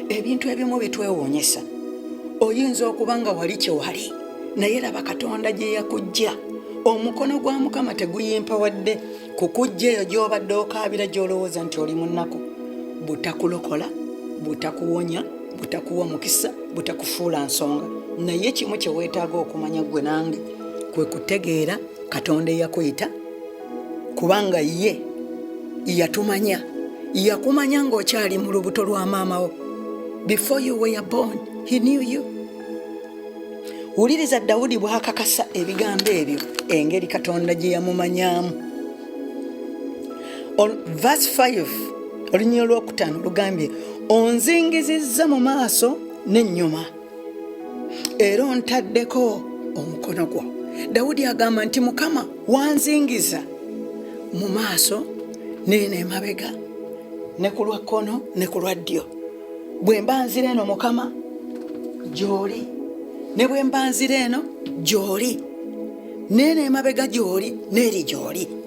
Ebintu ebimu bitwewuunyisa. Oyinza okuba nga wali kye wali, naye laba Katonda gye yakujja. Omukono gwa Mukama teguyimpawadde kukujja eyo gy'obadde okaabira, gy'olowooza nti oli mu nnaku. Butakulokola, butakuwonya, butakuwa mukisa, butakufuula nsonga. Naye kimu kye weetaaga okumanya ggwe nange kwe kutegeera Katonda eyakuyita, kubanga ye yatumanya. Yakumanya ng'okyali mu lubuto lwa maama wo. Before you were born, he knew you. Wuliriza Dawudi bw'akakasa ebigambo ebyo, engeri Katonda gye yamumanyaamu. Verse 5, olunyiriri olwokutaano lugambye, onzingizizza mu maaso n'ennyuma, era ontaddeko omukono gwo. Dawudi agamba nti, Mukama, wanzingiza mu maaso neeno emabega, ne ku lwa kkono ne ku lwa ddyo. Bwe mba nzira eno, Mukama, gy'oli, ne bwe mba nzira eno, gy'oli, neeno emabega gy'oli, n'eri gy'oli.